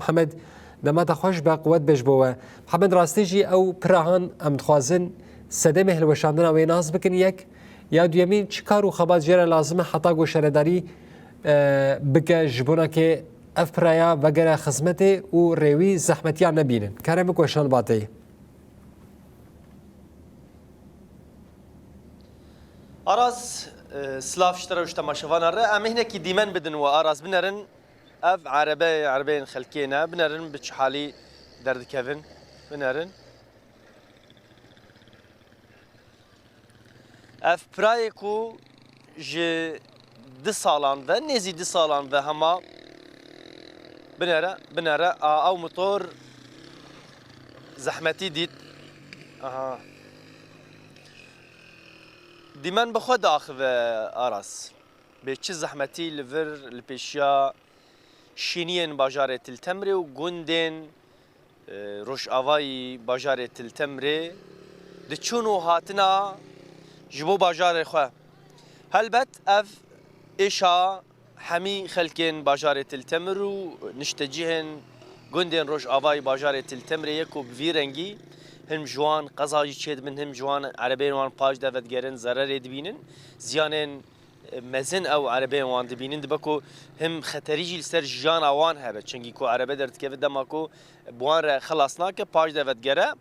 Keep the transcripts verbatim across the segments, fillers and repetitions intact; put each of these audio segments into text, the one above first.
Mihemed, dema te xweş be, quwet be ji bo we. Mihemed, rastî jî ew pira han em dixwazin sedemê hilweşandina wê nas bikin yek. Ya duyemîn, çi kar û xebat jê re lazim e heta ku şaredarî, e, bike ji bona ke ev piraya vegere xizmetê û rêwî zehmetiya nebînin? Kerem bik weşan bateyî. Aras, e, silav ji te re û ji temaşevanan re. Em ê hinekî dîmen bidin we, Aras, binerin. Ev erebe, erebeyên xelkê ne. Binerin bi çi halî derdikevin. Binerin. Ev pirayê ku ji du salan ve, nêzî du salan ve hema binere, binere, a, ew motor zehmetî dît. Aha. Dîmen bi xwe diaxive Aras. Bê çi zehmetî li vir, li pêşiya şêniyên bajarê Til Temrê û gundên, e, rojavayî bajarê Til Temrê diçûn û hatina ji bo bajarê xwe. Helbet ev êşa hemî xelkên bajarê Til Temir û niştecihên gundên rojavayî bajarê Til Temrê ye ku bi vî rengî hin ji wan qeza jî çêdibin, hin ji wan erebeyên wan paş de vedigerin, zererê dibînin, ziyanên mezin ew erebeyên wan dibînin, dibe ku him xeterî jî li ser jiyana wan hebe. Çengî ku erebe derdikeve dema ku bi wan re xilas nake, paş de vedigere.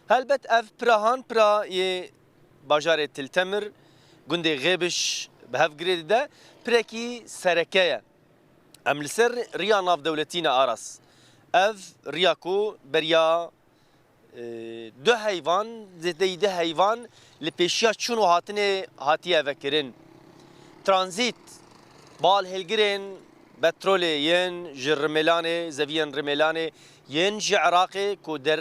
Helbet ev pira han pira yê bajarê Til Temir, gundê Xêbiş bi hev girê dide, pirekî sereke ye. Em li ser riya navdewletî ne Aras. Ev riya ku beriya e, du heyvan, zêdeyî du heyvan li pêşiya çûn û hatinê hatiye vekirin. Tranzît, balhêlgirên petrolê yên ji Rimêlanê, zeviyên Rimêlanê yên ji Iraqê ku der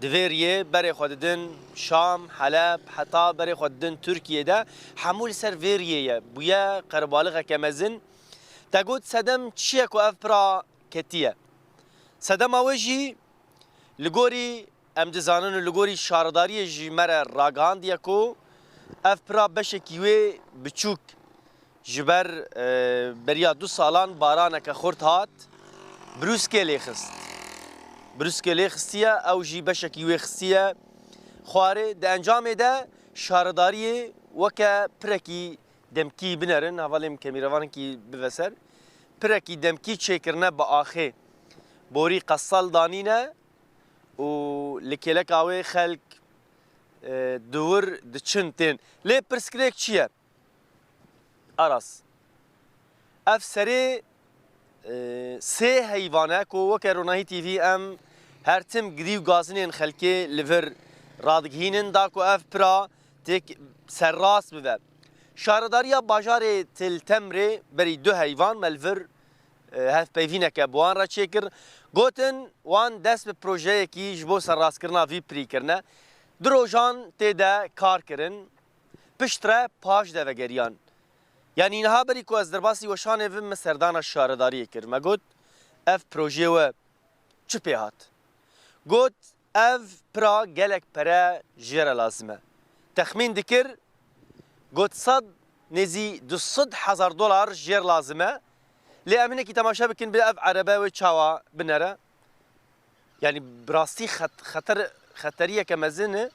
di vê riyê berê xwe didin Şam, Heleb, heta berê xwe didin Tirkiyê de, hemû li ser vê riyê ye. Bûye qerebalixeke mezin. Te got sedem çi ye ku ev pira ketiye? Sedema wê jî Li gorî em dizanin û li gorî şaredariyê jî me re ragihandiye ku ev pira beşekî wê biçûk ji ber, e, beriya du salan baraneke xurt hat, brûskê lê xist. Brûskê lê xistiye, ew jî beşekî wê xistiye xwarê. Di encamê de şaredariyê weke pirekî demkî binerin, hevalê min kemîrevanekî bive ser. Pirekî demkî çêkirine bi axê. Borî qesal danîne û li kêleka wê xelk, e, di wir diçin tên. Lê pirsgirêk çi ye? Aras. Ev serê, e, sê heyvan e ku weke Ronahî T V em her tim girî û gazinên xelkê li vir radigihînin da ku ev pira têk serrast bibe. Şaredariya bajarê Til Temrê berî du heyvan me li vir, e, hevpeyvîneke bi wan re çêkir. Gotin, wan dest bi projeyekî ji bo serrastkirina vî pirî kirine. Du rojan tê de kar kirin. Piştre paş de vegeriyan. Yanî niha berî ku ez derbasî weşanê bim, min serdana şaredariyê kir. Me got, ev projeyê we çi pê hat? Got, ev pira gelek pere jê re lazim e. Texmîn dikir, got, sed, nêzî du sed hezar dolar jê re lazim e. Lê em hinekî temaşe bikin, bi ev erebe wê çawa binere. Yanî bi rastî xet-, xeter-, xeteriyeke mezin e.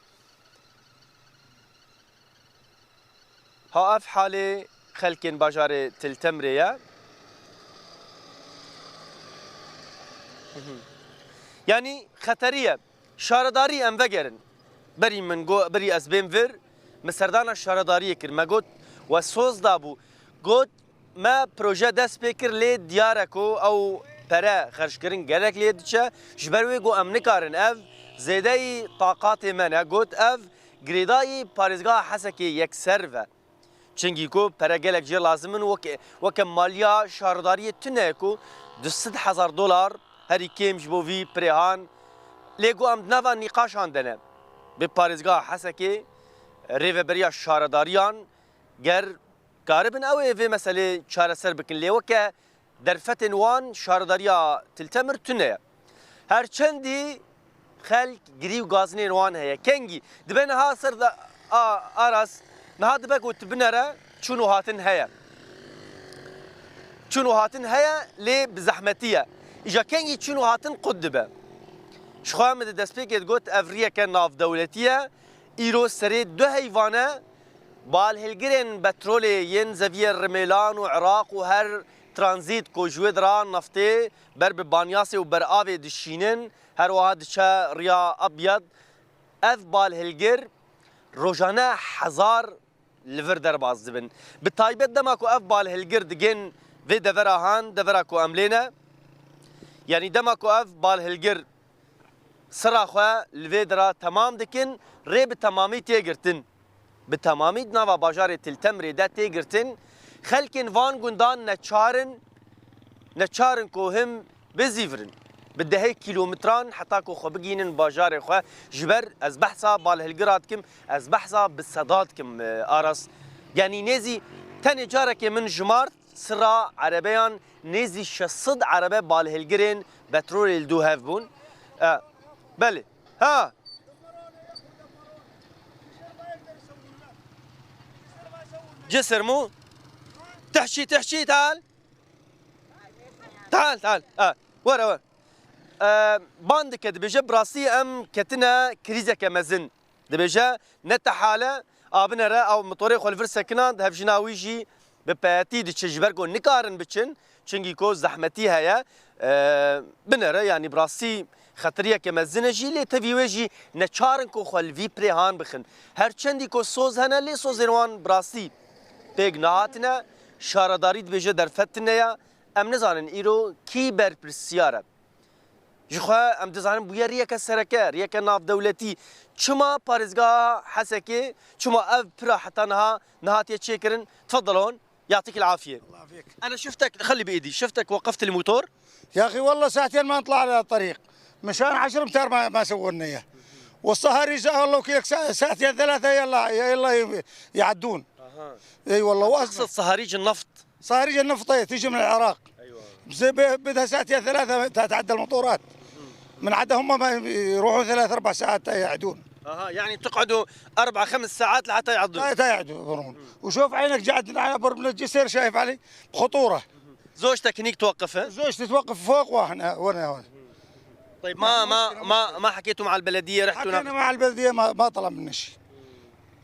Ha ev halê xelkên bajarê Til Temrê ye. Yanî xeterî ye. Şaredarî em vegerin. Berî min got, berî ez bêm vir, min serdana şaredariyê kir. Me got, we soz dabû. Got, me proje dest pê kir, lê diyar e ku ew pere xerckirin gelek lê diçe. Ji ber wê got, em nikarin, ev zêdeyî taqatê me ne. Got, ev girêdayî parêzgeha Hesekê yekser ve. Çingî ku pere gelek jê lazim in, weke, weke maliya şaredariyê tune ye ku du sed hezar dolar herî kêm ji bo vî pirê han. Lê ku em di nava nîqaşan de ne. Bi parêzgeha Hesekê, rêveberiya şaredariyan, ger karibin ew ê vê meselê çareser bikin. Lê weke derfetên wan şaredariya Til Temir tune ye. Her çendî xelk girî û gazinên wan heye. Kengî dibe niha ser de, a, Aras, niha dibe ku tu binere çûn û hatin heye. Çûn û hatin heye, lê bi zehmetî ye. Îja kengî çûn û hatin qut dibe. Ji xwe min di destpêkê digot, ev riyeke navdewletî ye. Îro serê du heyvane balhilgirên petrolê yên zeviyê Rimêlan û Iraq û her tranzît ku ji wê dira naftê ber bi Banyasê û ber avê dişînin, her wiha diçe riya Abyad. Ev balhilgir rojane hezar li vir derbas dibin. Bi taybet dema ku ev balhilgir digên vê devera han, devera ku em lê ne, yanî dema ku ev balhilgir sira xwe li vê dira temam dikin, rê bi temamî tê girtin. Bi temamî di nava bajarê Til Temrê de tê girtin. Xelkên van gundan neçar in, neçar in ku him bizîvirin. Bi dehê kîlometran heta ku xwe bigihînin bajarê xwe. Ji ber ez behsa balhilgira dikim, ez behsa bi seda dikim, e, Aras. Yanî nêzî tenê carekê min jimart, sira erebeyan nêzî şeş sed erebe balhilgirên petrolê li dû hev bûn. E, belê. Ha. Cisir mu? Tehşî, tehşî, tal. Tal, tal. Ha. Were, were. E, ban dike, dibêje, bi rastî em ketine krîzeke mezin. Dibêje, ne tehale, a binere, ew motorê xwe li vir sekina, hevjina wî jî bi peyetî diçe, ji ber ku nikarin biçin, çunkî ku zehmetî heye, e, binere, yanî bi rastî xeteriyeke mezin e jî, lê tevî wê jî neçar in ku xwe li vî pirê han bixin. Her çendî ku soz hene, lê sozên wan bi rastî pêk nehatine, şaredarî dibêje derfet tune ye, em nizanin îro kî berpirsiyar e. Ji xwe em dizanin bûye riyeke sereke, riyeke navdewletî. Çima parêzgeha Hesekê, çima ev pira heta niha nehatiye çêkirin? Tfeddel hon. Yatîk el afiye. الله يعافيك. Ene şiftek, xelî bi êdî, şiftek weqeft li motor. يا أخي والله ساعتين ما نطلع على الطريق. مشان عشر أمتار ما، ما سووا لنا إياه. والصهاريج الله وكيلك سا-، ساعتين ثلاثة يلا، يلا يعدون. Aha. إي والله. Eqsed saharîc neft. صهاريج النفط تيجي من العراق. أيوة. بس ب-، بدها ساعتين ثلاثة تا-، تعدى الموتورات. من عدا هم ما يروحوا ثلاث أربع ساعات تا يعدون. Aha, yani تقعدوا أربع خمس ساعات لحتى يعدوا. تا، تا يعدوا يمرون. وشوف عينك قاعد على بر من الجسر شايف علي بخطورة. زوجتك هنيك توقفها؟ زوجتي توقف فوق واحنا، وانا هون. طيب، ما، ما، ما، ما حكيتوا مع البلدية، رحتوا حكينا مع البلدية، ما، ما طلب منا شيء.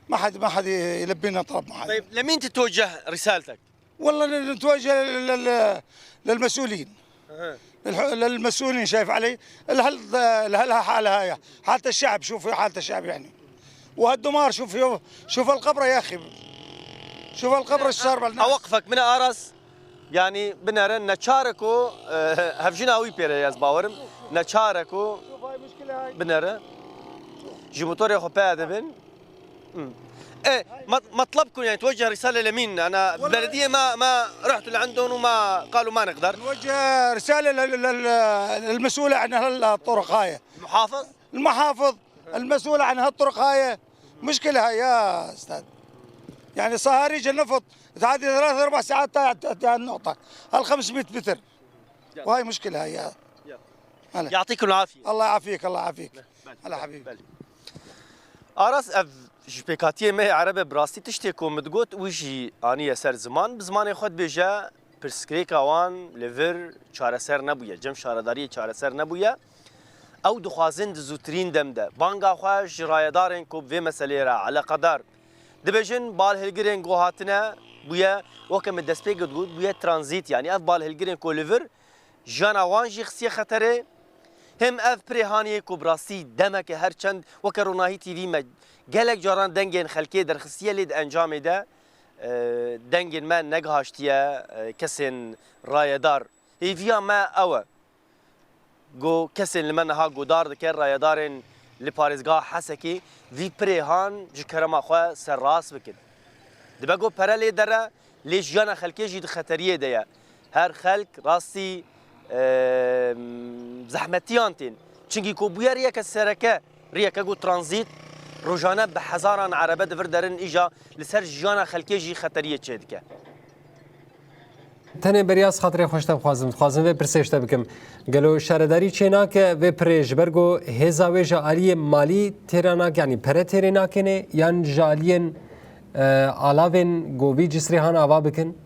ما حد، ما حد يلبينا طلب معين. طيب، لمين تتوجه رسالتك؟ والله ن-، نتوجه لل-، لل-، للمسؤولين. أها. للح-، للمسؤولين، شايف علي؟ الهل-، لهلها حالها هاي. حالة الشعب، شوف حالة الشعب يعني. وهالدمار، شوف، شوف، شوف القبر يا أخي. شوف القبر الشارب الناس. أوقفك من أرس. Yani binere neçare ku, e, hevjina wî pêre ye, ez bawerim. Neçare ku binere ji motorê xwe peye dibin. Hmm. E, mat-, matlabkum, yani, توجه رسالة لمين؟ أنا والله بلدية ما، ما رحت لعندهم وما قالوا ما نقدر. نوجه رسالة لل-، لل-، للمسؤولة عن هالطرق هاي. المحافظ؟ المحافظ، المسؤولة عن هالطرق هاي. مشكلة هاي يا أستاذ. يعني صهاريج النفط تعدي ثلاث أربع ساعات تا-، تا-، تا النقطة. هال خمسمية متر. وهاي مشكلة هاي يا. هلا. يعطيكم العافية. الله يعافيك، الله يعافيك. هلا حبيبي. Aras, ev ji pêkhatiyê me yê erebe bi rastî tiştê ku min digot, wî jî aniye ser ziman. Bi zimanê xwe dibêje, pirsgirêka wan li vir çareser nebûye, cem şaredariyê çareser nebûye. Ew dixwazin di zûtirîn dem de banga xwe ji rayedarên ku bi vê meseleyê re eleqedar dibêjin, balhilgirên ku hatine bûye, weke min destpêkê digot, bûye tranzît, yanî ev balhilgirên ku li vir jiyana wan jî xistiye xeterê. Him ev pirê haniyê ku bi rastî demeke her çend weke Ronahî T V me gelek caran dengên xelkê derxistiye, lê di encamê de, e, dengên me negihaştiye, e, kesên rayedar. Hêviya me ew e. Ku kesên li me niha guhdar dike, rayedarên li parêzgeha Hesekê, vî pirê han ji kerema xwe serrast bikin. Dibe ku pere lê dere, lê jiyana xelkê jî di xeteriyê de ye. Her xelk rastî, e, zehmetiyan tên. Çunkî ku bûye riyeke sereke, riyeke ku tranzît, rojane bi hezaran erebe di vir derin, îja li ser jiyana xelkê jî xeteriyê çêdike. Tenê beriya ez xatirê xwe ji te bixwazim, dixwazim vê pirsê ji te bikim. Gelo şaredarî çê nake vê pirê ji ber ku hêza wê ji aliyê malî têra nake, yanî pere têrê nakêne, yan ji aliyên, e, alavên ku vî cisrê han ava bikin?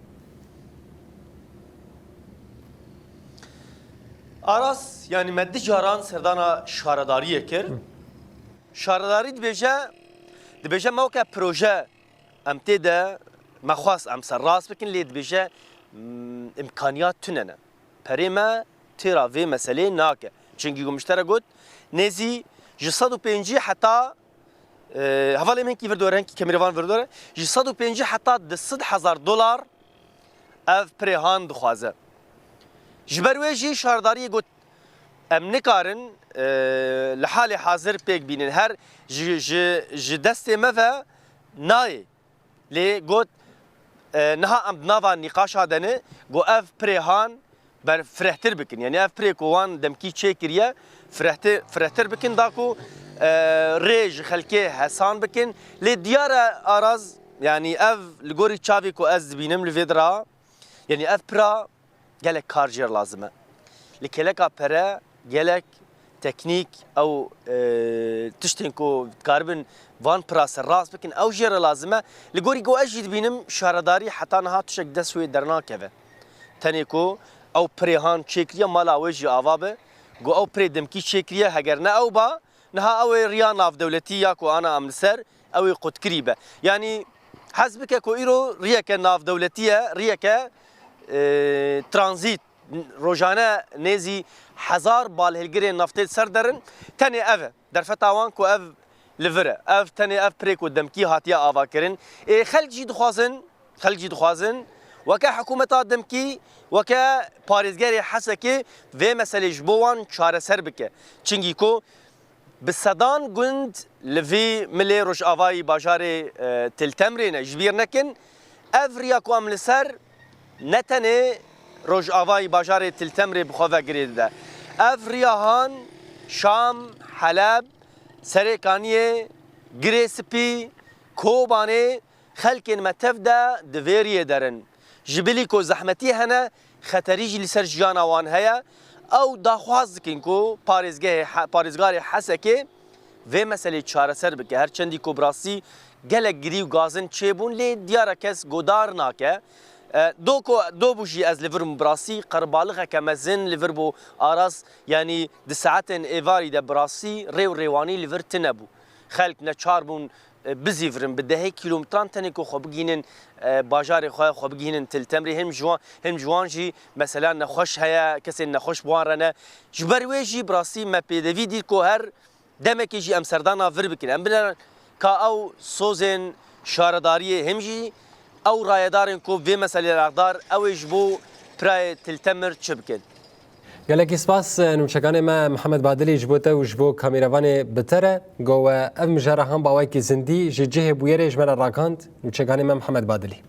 Aras, yanî me du caran serdana şaredariyê kir. Şaredarî dibêje, dibêje me weke proje em tê de me xwest em serrast bikin, lê dibêje, mm, îmkaniyat tune ne. Perê me têra vê meselê nake. Çimkî ku min ji te re got, nêzî ji sed û pêncî heta, e, hevalê min hinkî vir dore, hinkî kemîrevan vir dore, ji sed û pêncî heta du sed hezar dolar ev pirê han dixwaze. Ji ber wê jî şaredariyê got, em nikarin, e, li halê hazir pêk bînin. Her ji, ji, ji destê me ve nayê. Lê got, e, niha em di nava nîqaşa de ne, got ev pirê han ber firehtir bikin. Yanî ev pirê ku wan demkî çêkiriye, firehtir, firehtir bikin da ku, e, rê ji xelkê hesan bikin. Lê diyar e Aras, yanî ev li gorî çavê ku ez dibînim li vê dira, yanî ev pira gelek kar jê re lazim e. Li kêleka pere gelek teknîk ew, e, tiştên ku dikaribin van pira serrast bikin, ew jê re lazim e. Li gorî ku ez jî dibînim, şaredarî heta niha tiştek dest wê dernakeve. Tenê ku ew pirê han çêkiriye, mala wê jî ava be, ku ew pirê demkî çêkiriye, heger ne ew ba, niha ew ê riya navdewletî ya ku ana em li ser, ew ê qutkirî be. Yanî hez bike ku îro riyeke navdewletî ye, riyeke, e, tranzît, rojane nêzî hezar balhêlgirên naftê li ser derin. Tenê ev e. Derfeta wan ku ev li vir e. Ev tenê ev pirê ku demkî hatiye avakirin. Ê xelk jî dixwazin, xelk jî dixwazin weke hikûmeta demkî, weke parêzgerê Hesekê vê meselê ji bo wan çareser bike. Çimkî ku bi sedan gund li vî milê rojavayî bajarê, e, Til Temrê ne. Ji bîr nekin, ev riya ku em li ser ne tenê rojavayî bajarê Til Temrê bi xwe ve girê dide. Ev riya han Şam, Heleb, Serê Kaniyê, Girê Spî, Kobanê, xelkên me tev de di vê riyê de rin. Ji bilî ku zehmetî hene, xeterî jî li ser jiyana wan heye. Ew daxwaz dikin ku parêzgehê he-, parêzgarê Hesekê vê meselê çareser bike. Her çendî ku bi rastî gelek girî û gazin çêbûn, lê diyar e kes godar nake. E, do ku, do bû jî ez li vir bûm bi rastî, qerbalixeke mezin li vir bû Aras, yanî di saetên êvarî de bi rastî rê û rêwanî li vir tune bû. Xelk neçar bûn, e, bizîvirin, bi dehê kîlometran tenê ku xwe bigihînin, e, bajarê xwe, xwe bigihînin Til Temrê. Him ji wan, him ji wan jî mesela nexweş heye, kesên nexweş bi wan re ne. Ji ber wê jî bi rastî me pêdevî dît ku her demekê jî em serdana vir bikin. Em bine ka ew sozên şaredariyê him jî ew rayedarên ku vê meselê li axdar, ew ê ji bo pirayê Til Temir çi bikin? Gelekî spas, nûçekanê me Mihemed Badilî ji bo te û ji bo kamîrevanê bi te re. Go we ev mijara han bi awayekî zindî ji cihê bûyerê ji me re rakand. Nûçekanê me Mihemed Badilî.